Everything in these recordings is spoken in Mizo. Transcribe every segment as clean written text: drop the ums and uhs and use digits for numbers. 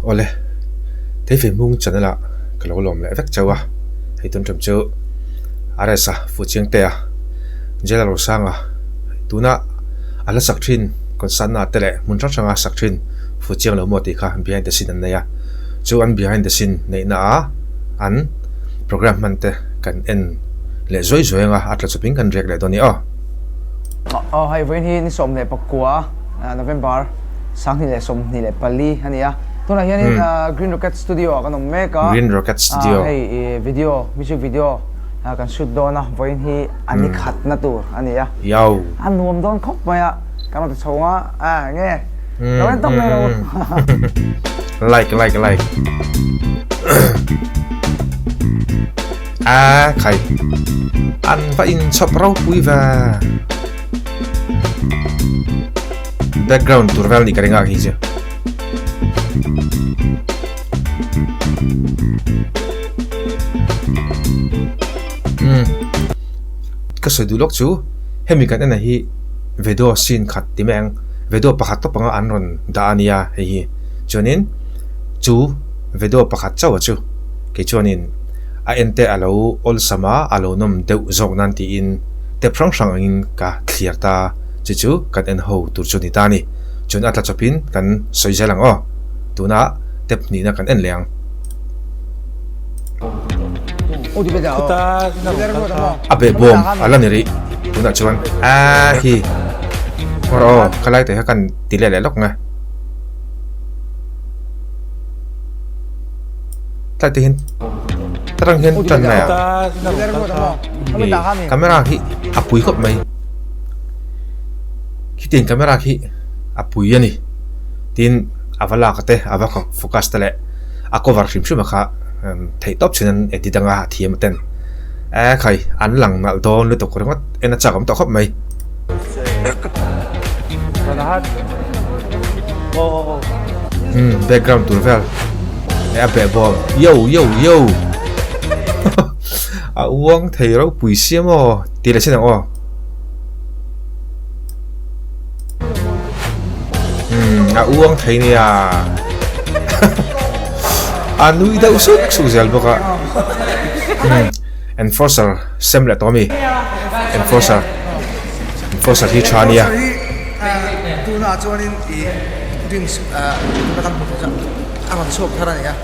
Awle, Theife Hmung channel ah ka lo lawm leh vek chauh a, hei tun ṭum chu RS-a Fuchiangtea, Jela Rosanga tuna a hla sak ṭhin concert na te leh hmun hrang hranga sak ṭhin Fuchiang lo maw tih kha behind the scene an nei a, chu an behind the scene neihna ah an program hman te kan en leh zuai zuai anga a tla chawpin kan riak leh dawn a ni aw. Aw hei vawiin hi ni 14 November 2024 a ni a, tunah hianin Green Rocket Studio ah kan awm mek a, Green Rocket Studio hei video music video kan shoot dawn a, vawiin hi a ni khatna tur a ni a, a nuam dawn khawp mai a, kan rawn ti chho ang a, enge lo en tawp mai rawh u. Like like like A khai an va inchhawp ropui ve. Background tur vel nih ka ring a khi chu. Umm ka sawi duh lawk chu hemi kan en ah hi video scene khat ti mai ang video pakhat tawp anga an rawn dah a nia hei hi chuanin chu video pakhat chauh a chu kei chuanin a en te a lo awlsam a a lo nawm deuh zawk nan tiin tep hrang hrang angin ka thliar ta chu chu kan en ho tur chu a ni ta a ni. Chuan a tla chawpin kan sawi zel ang aw. Tunah tep hnihna kan en leh ang. A behbawm a la ni rih tunah chuan a hi awr aw khalai te kha kan ti leh leh lawk nge. Tlai te hian tarang hian tan mai a hi camera hi a pui khawp mai khitiang camera khi a pui a ni tin a va lak te a va focus te leh a cover hrim hrim a kha theih tawp chin an edit anga a thiam ten e khai an lang nalh dawn lutuk ringawt en a chak awm tawh khawp mai. Umm background tur vel leh a behbawm yo yo yo a uang thei ropui sia maw tih leh chin ang aw. Umm a uang thei nia a nui deuh suk suk zel bawk a umm enforcer sem leh tawh a mi enforcer enforcer hi tha ania. Tunah chuanin ih drinks tuna kan hmu thei a rawn chhuak thar a ni a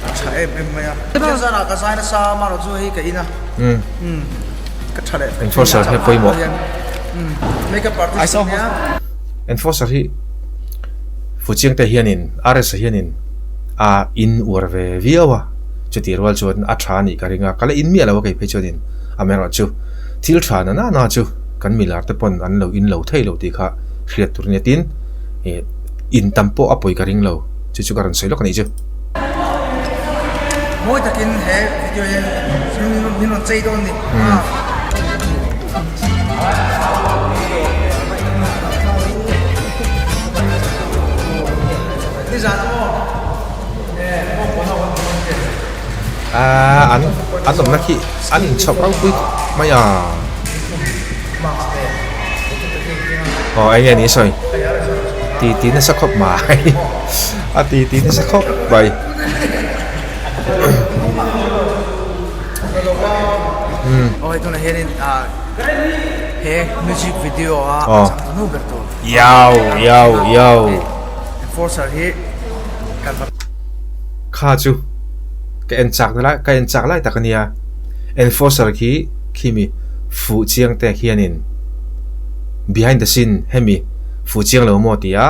a tha em em mai a zarah ka zai nasa amaherawh chu hei ka in a ka tha leh enforcer hi pawimawh makeup artist a nia enforcer hi Fuchiang te hianin RS-a hianin a in uar ve viau a chutih rual chuan a tha a nih ka ring a ka la in miah lo a kei phei chuanin amaherawhchu thil tha na na chu kan milar te pawn an lo in lo thei lo tih kha hriat tur nia tin ih in tam pawh a pawi ka ring lo chu chu ka rawn sawi lawk a nih chu. Mawi takin he video hian min rawn chei dawn ni. Nizan maw Aaa an an awmna khi an inchhawp ropui mai a aw eng nge ni sawi ti ti nasa khawp mai a ti ti nasa khawp mai aw hei tunah hianin he music video a changtunu ber tur yau yau yau enforcer hi kan Kha chu ka en chak na lai ka en chak lai tak a nia enforcer khi khimi fuh chiang te khianin behind the scene hemi fuh chiang lo maw tia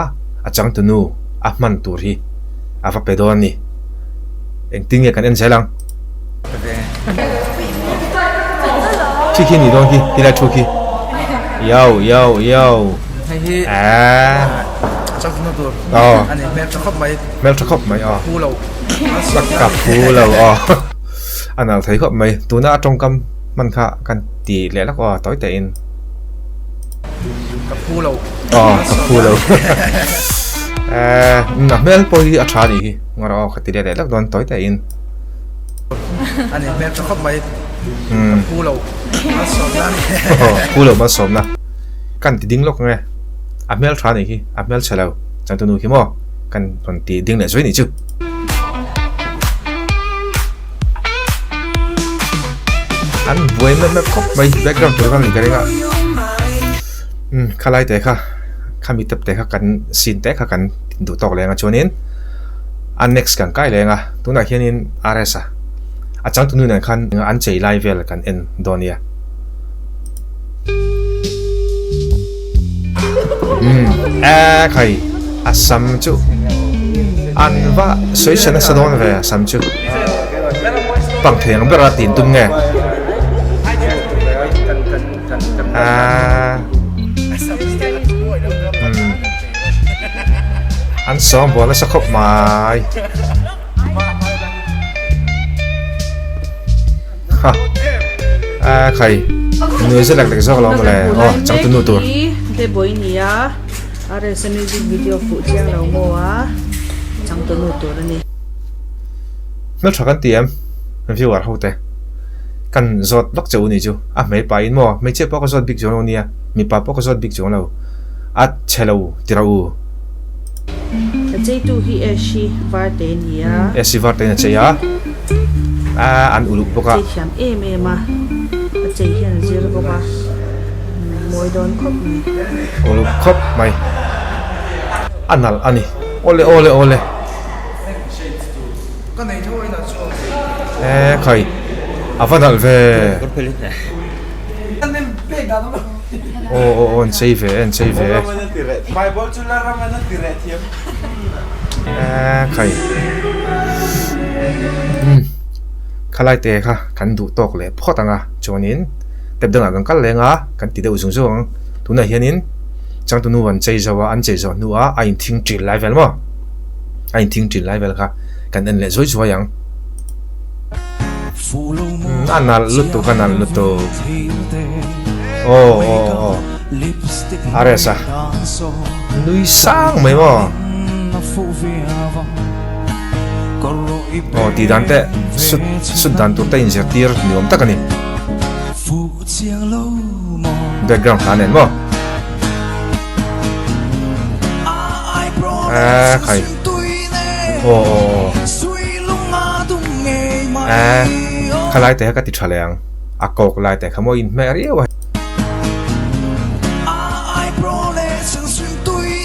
a changtunu a hman tur hi a va pe dawn a ni engtin nge kan en zel ang khi khi ni dawn khi tilai thu khi yo yo yo aaa. Aw. Hmel tha khawp mai aw. Ka phu lo aw. A nal thei khawp mai. Tuna a tawngkam hman kha kan ti leh lawk aw tawi tein. Ka phu lo. Aw ka phu lo. Eh a hmel pawh hi a tha anih hi. Ngawr aw ka ti leh leh lawk dawn tawi tein. Ani hmel tha khawp mai. Ka phu lo. Malsawmna. Phu lo malsawmna. Kan ti ding lawk nge. A hmel tha anih hi, a hmel chhe lo. Changtunu khi maw? Kan rawn ti ding leh zuai nih chu. An buai map map khawp mai background tur khan ka ring a umm khalai te kha khami tep te kha kan scene te kha kan duh tawk leng a chuanin a next kan kai leng a tunah hianin R_S a a changtunu nen khan an chei lai vel kan en dawn nia. Umm e khai a sam chu an va sawi chhe nasa dawn ve a sam chu pang thei ang bera tin tum nge aaa umm an sawm bual nasa khawp mai. Ha a khai nui zet lek lek zawk lo mawle aw changtu nu tur. Deboi nia RSA music video fuh chiang lo maw a changtu nu tur a ni. Hmeltha kan ti em viewer ho te kan zawt vak che u ni chu a hmei pa in maw hmeichhia pawh ka zawt bik chuang lo nia mipa pawh ka zawt bik chuang lo a chhe lo ti rawh u. A cheitu hi Ashi Varte a ni a. Ashi Varte in a chei a, a an uluk bawk a. A chei thiam em em a, a chei hian a zir bawk a, mawi dawn khawp mai. Uluk khawp mai, a nalh a ni. Awle awle awle. E khai, a va nalh ve. Aw aw aw an chei ve e an chei ve e. Eee khai umm khalai te kha kan duh tawk leh phawt ang a chuanin step dangah kan kal leng a kan ti deuh zung zung ang tunah hianin changtunu an chei zo a an chei zawh hnuah a inthing ṭil lai vel maw a inthing ṭil lai vel kha kan en leh zuai zuai ang. A nalh lutuk a nalh lutuk aw aw aw a rest a nui sang mai maw aw tih dan te sut sut dan tur te inzirtir ni awm tak a ni background hla nen maw a khai aw aw aw. Ehh khalai te kha ka ti tha leh ang a kawk lai te kha maw inhmeh riau a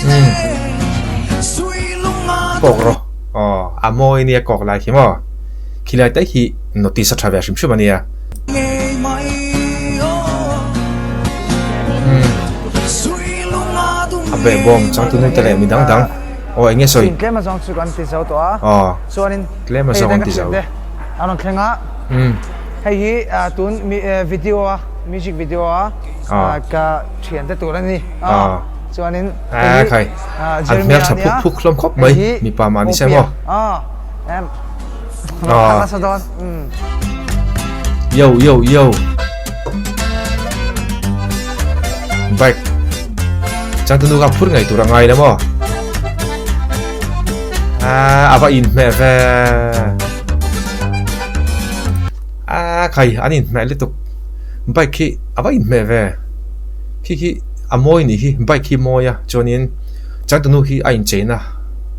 umm kawk rawh aw a mawi nia kawk lai khi maw khilai te hi notice a tha ve hrim hrim a nia umm a behbawm changtunu te leh midang dang. Aw eng nge sawi? Tlem azawng chu kan ti zo tawh a. Aw. Chuanin tlem azawng an ti zo. An rawn thleng a. Umm. Hei hi tun video a music video a ka thiante tur a ni. Aw. Chuanin hei hi An hmel tha phuk phuk hlawm khawp mai mipa mah ni se maw. Aw. Aw. Nasa dawn. Yo yo yo. Bike changtunu kha phur ngei tur a ngai la maw a va inhmeh ve a khai an inhmeh lutuk bike hi a va inhmeh ve khi khi a mawi nih hi bike hi mawi a chuanin changtunu hi a incheina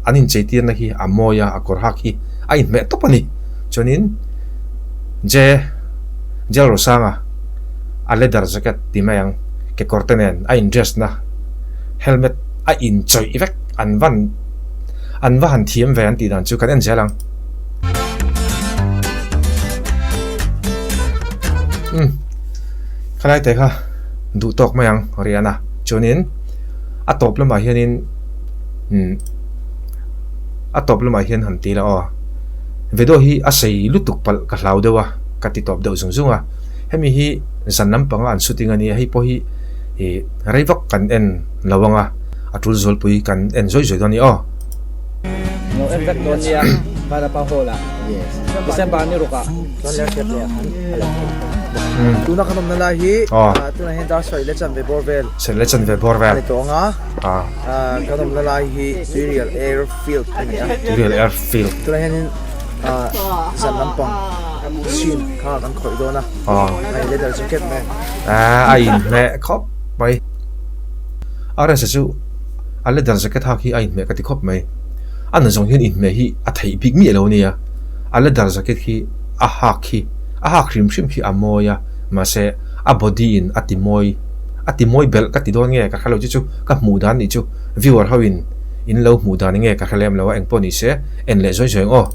an inchei tirna hi a mawi a a kawr hak hi a inhmeh tawp a ni chuanin J. Jal Rosanga a leather jacket ti mai ang kekawr te nen a in dress na helmet a in chawih vek an van an va han thiam ve an tih dan chu kan en zel ang. Umm khalai te kha duh tawk mai ang Riana chuanin a tawp lamah hianin umm a tawp lamah hian han ti la aw video hi a sei lutuk palh ka hlau deuh a. Ka ti tawp deuh zung zung a, hemi hi zan lampanga an shooting a nia, hei pawh hi ih rei vak kan en lo ang a, a tul zualpui kan en zawih zawih dawn a ni aw. Lo en vek dawn nia Vanapa Hall ah December ni ruk ah chuan lerhriat leh ah khan a lo thleng thei bawk. Tuna kan awmna lai hi tunah hian dar sarih leh chanve bawr vel Sarih leh chanve bawr vel a ni tawh ang a, kan awmna lai hi Tuirial Airfield a ni a. Tuirial Airfield. Tunah hianin zan lampang chin kha kan khawih dawn a hei leather jacket nen a inhmeh khawp mai RS-a chu a leather jacket hak hi a inhmeh ka ti khawp mai. A na zawng hian inhmeh hi a theih bik miah lo ania. A leather jacket khi a hak khi a hak hrim hrim khi a mawi a, mahse a body in a ti mawi a ti mawi belh ka ti dawn nge ka hre lo chu chu ka hmuh dan nih chu viewer ho in in lo hmuh dan nge ka hre lem lo a engpawh ni se en leh zawi zawi ang aw.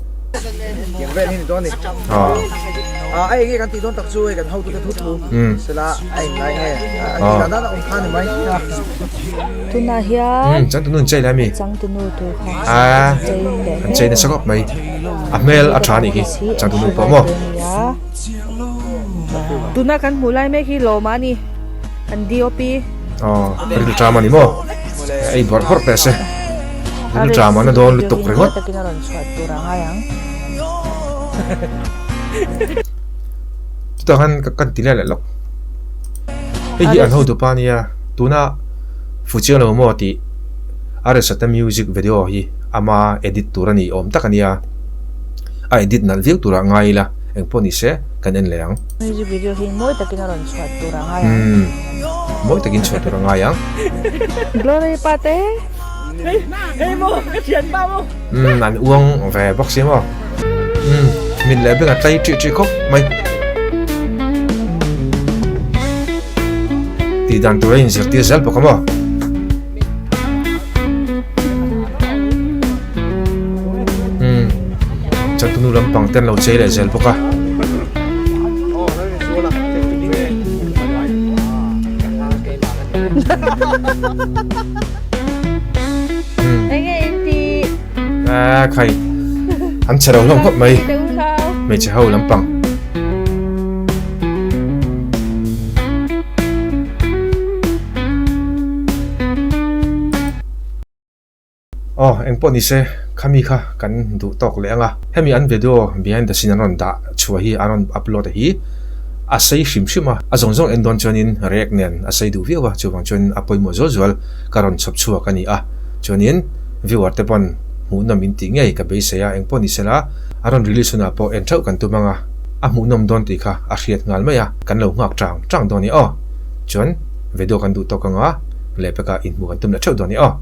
Tiang vel hi ni dawn ni. A eng nge kan tih dawn tak chu hei kan hotute thu thu sela a eng lai nge a tih dan dan a awm kha ni mai. Tunah hian changtunu an chei lai mi changtunu tur kha chei leh an chei nasa khawp mai a hmel a tha anih hi changtunu pawh maw. Tuna kan hmuh lai mek hi lawm a ni kan DOP. Aw ril tram a ni maw ei bawrh bawrh teh se ril tram an a dawn lutuk ringawt. Takin a rawn chhuah tur a ngai ang. Chutah khan kan ti leh leh lawk. Hei hi an hotupa a nia tuna Fuchiang lo maw tih Aresata music video hi ama edit tur a ni awm tak a nia. A edit nalh viau turah ngai ila engpawh ni se kan en leh ang. Music video hi mawi takin a rawn chhuah tur a ngai ang. Umm mawi takin chhuah tur a ngai ang. Glory pa te. Hei maw ka thian pa maw. Umm an uang ve bawk si maw. Umm mit leh beng a tlai ṭih ṭih khawp mai. Tih dan tur a inzirtir zel bawk a maw. Umm changtunu lampang te an lo chei leh zel bawk a. A khai an che ro hlawm khawp mai hmeichhe ho lampang. Aw engpawh ni se khami kha kan duh tawk leh ang a, hemi an video behind the scene an rawn dah chhuah hi an rawn upload a hi a sei hrim hrim a, a zawng zawng en dawn chuanin react nen a sei duh viau a, chuvang chuan a pawimawh zual zual ka rawn chhawp chhuak a ni a, chuanin viewer te pawn hmuhnawm in tih ngei ka beisei a, engpawh ni sela a rawn release hunah pawh en theuh kan tum ang a, a hmuhnawm dawn tih kha a hriat nghal mai a, kan lo nghak chang chang dawn i aw, chuan video kan duh tawk ang a, lehpekah inhmuh kan tum leh theuh dawn i aw.